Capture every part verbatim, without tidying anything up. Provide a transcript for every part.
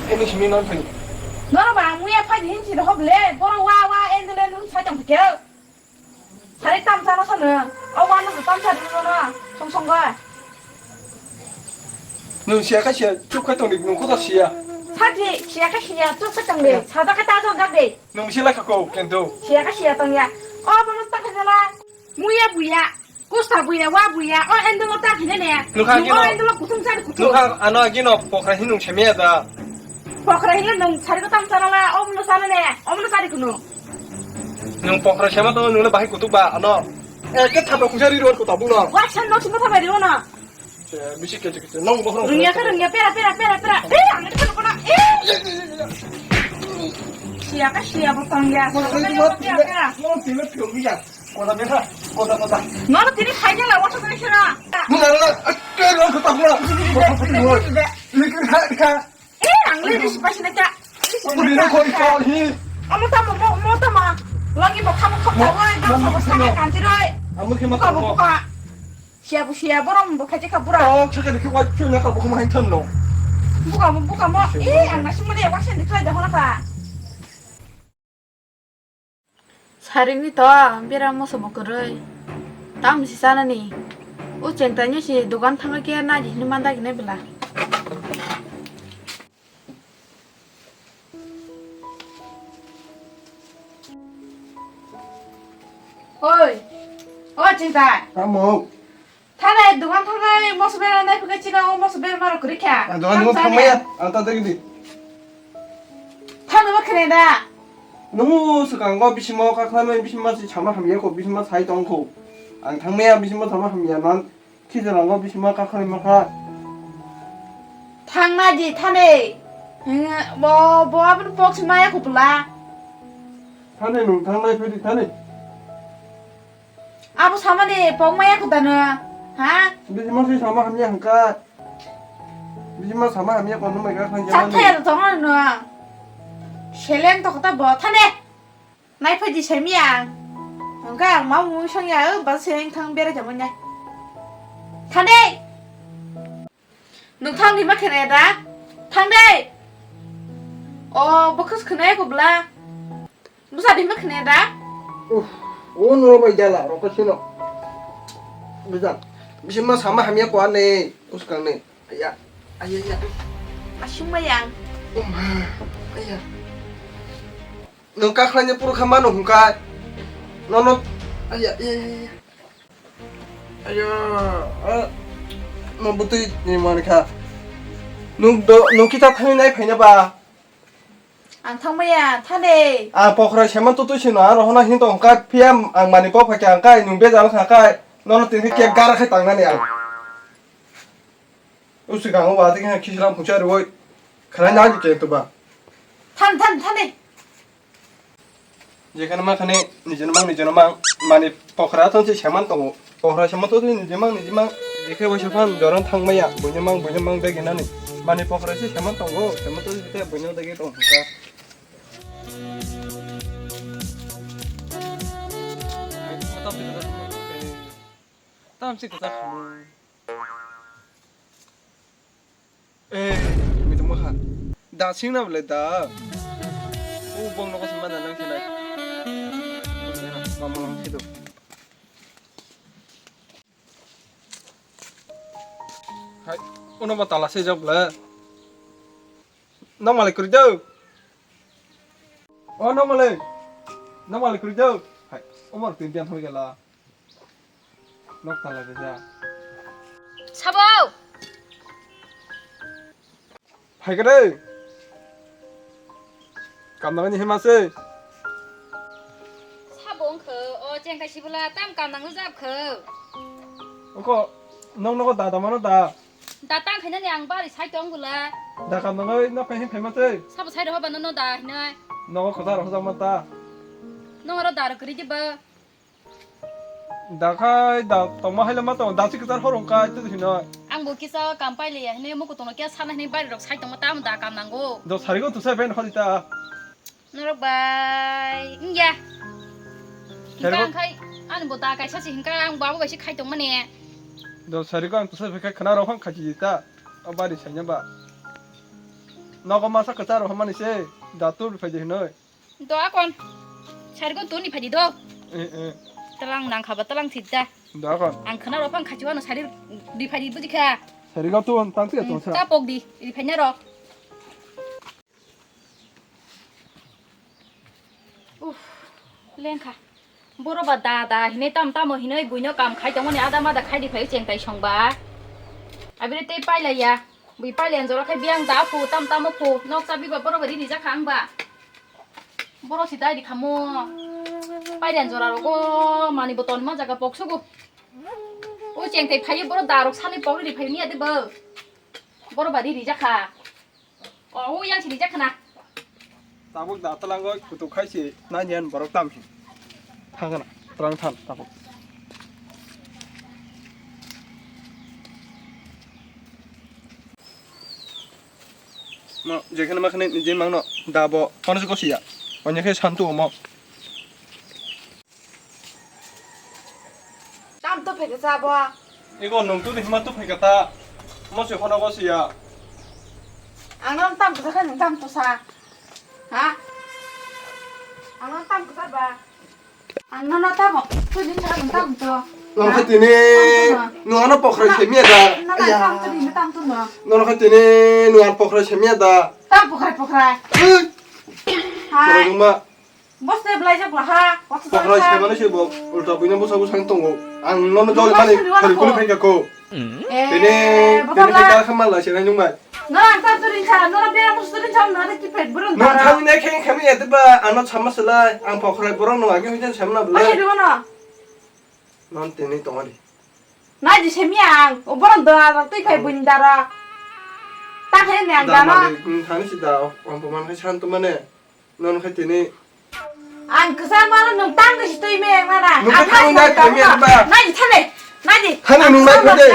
Ini simi non phai. Noro ba muya phai hin si rohop le, boro wa wa endele nun sa tong ke. Sari tam sa no sa no. O wa no tam sa no no. Song song ga. Nung sia ka sia, chup ka tong ni nung ko ta sia. Sati sia ka sia, chup ka tong de. Sa da ka ta jong ga de. Nung si la ka ko kento. Sia ka sia tong ya. O ba no ta ka la. Muya buya, kusta buya, wa buya, o endolo ta hine ne. Nukha. Nung o gino. Endolo kutung sari kutung. Nukha ano gino pokra hinung semia da. Pokra hile nung sari ko tam sana la, o muno sana ne, o muno sari kuno. Nung pokra sema to nung bahai kutuk ba ano. Eh, ke thapa kusari ro ko tabu no. Wa san no sima thapa ri na. Eh, bisi ke ke nung bahro. Rungya ka rungya pera pera pera pera. Eh, ang ka ko na. Eh. Sia ka sia bo tong ya. Pera pera pera. Nung tila pio ya. Kota besa, kota, kota. Nono tini khaina la, wata tini khera. Nung nana, eh, ke lo kota bula. Kota bula. Likir kha, kha. Eh, ang le bisi paisina kya. Aku dino koi kau hi. Amo tamo, mo, mo tamo. Lagi bo khamo khop tamo, mo, mo, mo, mo, mo, kanti roi. Amo khema buka, tamo. Buka. Sia bu sia, borom bo khaje kha bura. Oh, chakani khe wai chuna ka buka mo hain thamno. Buka mo, buka mo. Eh, ang nasi mo de, wasan de khai da hona ka. Sarini to bera moso bo kwrwi. Tam si chanani. O chengtaino si dogan thangwi khe naji hwnwi manda gini bwla. Oi. O chengtai. Tamo. Thane dogan thangnai moso bera nai phikhe chikang o moso bera maro kwrwi kha. Ang dogan thang thangmaya, ang ta degi di. Thano ma khene da. Nungu swkango bisimo kakhlai mai bisimo si sama hamya ko bisimo sai tong kho. Ang thangmaya bisimo sama hamya nan khijarango bisimo kakhlai ma kha. Thangna di thane. Bo, bo abon pok si maya ko bwla. Thane nung thangnai phedi thane. Abo samani pok maya kudano, ha? Bijima si sama hamya hangka. Bijima sama hamya kono mai ka khang jamani. Chat thaya to tongo no. Seleng to kota bo thane. Nai phai di semi ang. Hangka ang mau mui song ya, ba seleng thang bera jamani. Thane. Nung thang di ma khere da? Thang de. O, bo khus khwnai ko bla. Busa di ma khere da? Uff, o no bai jala, roko sino. Busa. Bisi ma sama hamya ko ane, uskang ne. Aya, aya, aya. Asung ma yang. Uma, aya. Nung kakhlai ne puru kha mano hungka. Nono, aya, aya, aya, aya. Ayo, ah, no butui ni man kha. Nung do, nung kita thani nai phaina ba? Ang thangmaya, thane. Ang pokra seman tu tu sino, ang rohona hin tong kha, phiya ang mani pok phakya ang kai, nung bejal kha kai, nono tin khe kek gara khai tang nani ang. Usi kang wa tik khe khichram pucha roi, khana na ke tu ba. Than, than, thane. Jekhane makhane nijeno mang, nijeno mang, mani pokra thon se seman tongo. Pokra seman to nijemang, nijemang. Jekhe waisa phan joran thangmaya, buino mang, buino mang de genani. Mani pokra se seman tongo, seman to te buino de ge tong ka. Tam se kota. Eh, mi tongma kha. Da sing na bole da. U bong nogo sima da nang sinai. Mama lang sido. Hai, uno ma tala se jok le. Nang malik kuri jok. O nang malik. Nang malik kuri jok. Hai, umar tin pian hoi gela. Nok tala de ja. Sabo! Phaikha de. Kamnangni hema se. Sabo wngkho, o chengkai sibula tam kamnangno jab kho. Oko, nong nogo da da mano da. Da tang khainani ang bari sai tong bula. Da kamnangoi nok phai hin phaima se. Sabo sai roho ba nono da hinai. Nogo khotar hojakma ta. Nong aro da ro kwrwi diba. Da khai da tongma haile ma tong, da si kwchar horong kai tu hino. Ang bo kisa kam pai le ya hine, muku tongno kya sana hine, bari rok sai tongma tam da kam nango. Do sari go tu sai ben kholi ta. Norok bai, ingya. Sari go. Hingka ang khai, ani bo da kaisa si hingka ang bo abo bai si khai tongmani. Do sari go ang tu sai khai khana rok hang khachi ta. O bari sainya ba. Nogo masa kwcharo hamani se, da tur phai de hinoi. Do akon. Sarigo tuni phai di do. Eh, eh. Talang nang khaba talang thidda. Do akon. Ang khna ro phang khachi wano sari di phai di buji kha. Sarigo tu tang se Hmm, to sa. Cha pok di, di phai na ro. Uff, lengkha. Boro ba da da hinui tam tamo hinui buino kam khai tongmani ada mada khai di phai cheng tai songba. Abire tei pailaiya. Bui pailaiya jora khai biang da phu tam tamo phu. Nok chabi ba boro ba ri rijak kha ang ba. Boro si dai di khamo. Pailaiya jora rogo mani boton ma jaga pok sugu. O cheng tai phai boro da rok sani pok ri phai ni ade bo. Boro ba ri rijak kha. O, o yang sini jak khna. Tabuk da talango kutuk khai se nani an borok tam hin. Thang khna, talang than tabuk. No, jekhane makhane je mangno da bo kono se kosi ya. Onya khe santu omo. Tam to pheke cha bo. Ego nung tu ni hima tu pheke ta. Mo se hono go siya. Ang no tam to kha nung tam to sa. Ha? Ang no tam to sa ba. Ang no no tam. Tu ni cha nung tam to. Nung Ha? kha tini Tam to no. nung ano pokra Na- se miya da. Na na Aya. tam to ni tam to no. Nung kha tini nung ano pokra se miya da. Tam pokra pokra. Eh. Ha. Nung ma Bos te belai jak laha. Pokra se mani se bo ulta buina busa busa tongo. Ang nono jol mani sari kuli khaika ko. Eh, Bini bini khaika khamala se nai nung bai. No ang tam turin cha, no bera mus turin cha, no ki pet burun Nung tara. thang ne kheng khami ya deba ano chama selai ang pokra borok no agi hujan samna Ai bela. Debo no. Non tini tongari. Nai di semi ang, o borok dara tui khai buin dara. Ta khai ne ang dano. Thani si da, ang peman khai santu mane. Non khai tini. Ang kwchar mano nwng tang de si twi me mana. Nwng khe thangwi nai thangwi nai ba. Nai di thane. Nai di. Thane nwng nai thane.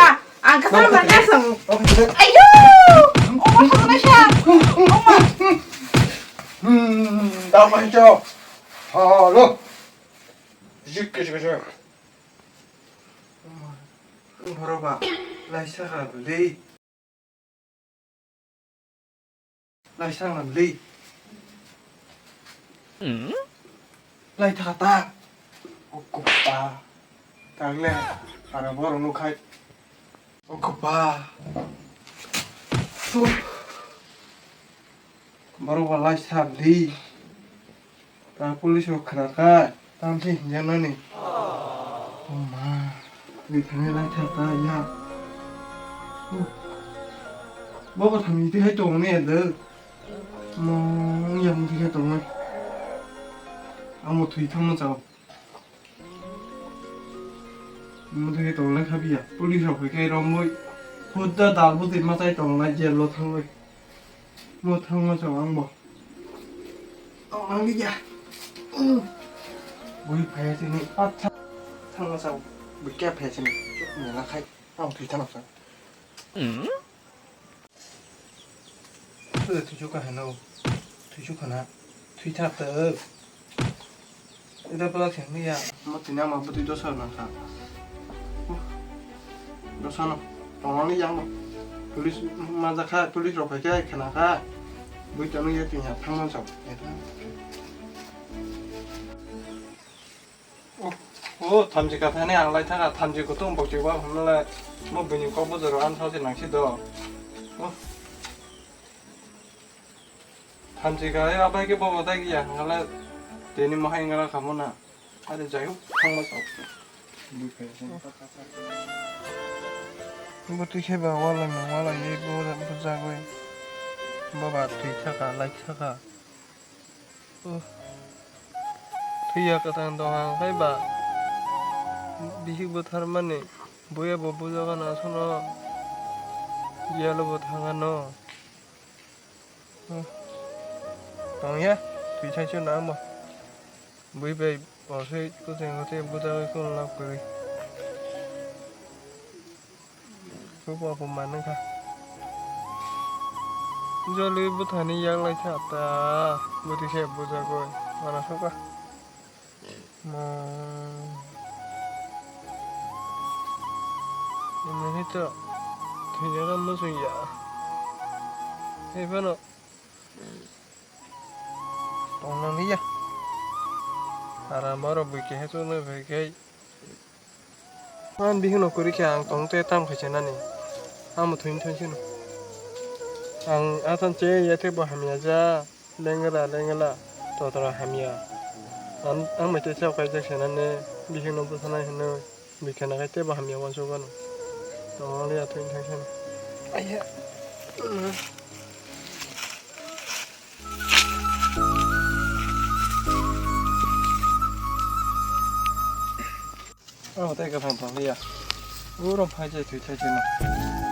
Ang kwchar mano song. Ayo. Oma thangna sha. Oma. Hmm, da pai cho. Hello. Jik ke jik ke. Boroba laisa kha le. Laisang lam li. Lai thaka ta. O kupa. Tagle. Ara boro nukhai. O kupa. Boro walai sab li. Ta police rok khna kha, tamo se hinjaknani. O ma, twi thani lai tha ta ya. Bo bo thani twi hai tong ne de. Mo ya mo twi hai tong ne. Amo twi thang ma chao. Mo twi hai tong lai kha biya. Police rok phai kai romoi. Hudda dal bo twi ma chai tong lai jail lo thang lai. Mo thangma chao ang bo. Tong nang ya. Bui phaya sini pat thangma chao. Bui kya phaya sini. Mela khai. Ang thui thana sa. Thui chu ka hano. Thui chu khana. Thui thak ta. Ida pala thengni ya. Mo tini ama bwtwi dosa nang kha. Dosa no. Tongmani yang no. Police ma ja kha, police rok phai khe khna kha. Bui tong ya tin ya thang man sa. O, o, thamchi kathani ang lai thaka, thamchi kutung bokchi wa hwnle mo bini kok bujaro an thao se nang si do. O. Thamchi ka ya bai ke bobo dai ya ngala teni mahai ngala khamuna. Are jai hok thangma chao. Bo twi khe ba wala no wala ye bo bo jagoi. Bo ba twi thaka lai thaka. Oh. Thwi ya kwthang dong ang khai ba. Bihik bo thar mani. Bo ya bo bujaga na sono. Yalo bo thanga no. Tongya, twi thaichuk na mo. Bui bai bosoi kwthwi kwthwi bwtharwi khulna kwrwi. Supa puma nungkha. Joli bwthani yak lai kha ta. Bwtwi se bujagwi. Mana suka. Mo. Mo hito. Thwinyaga muchung ya. Haiphano. Tongna liya. Aram oro bui kehe chuknai bai khe. Ang bihikno kwrwi khe ang tong tei tam khaisa nani. Ang bo thwini thangsi no. Ang asan che ya tei bo hamya ja. Lengla, lengla, totra hamya. Ang, ang mai tei chao kaijak se nani, bihikno bwsanai hinwi, bikha nakai tei bo hamya uansuk ano. Tongmani atwi thang se. Aiya. Ang tei kwthang tong liya. Urom phai je thwi thai se no.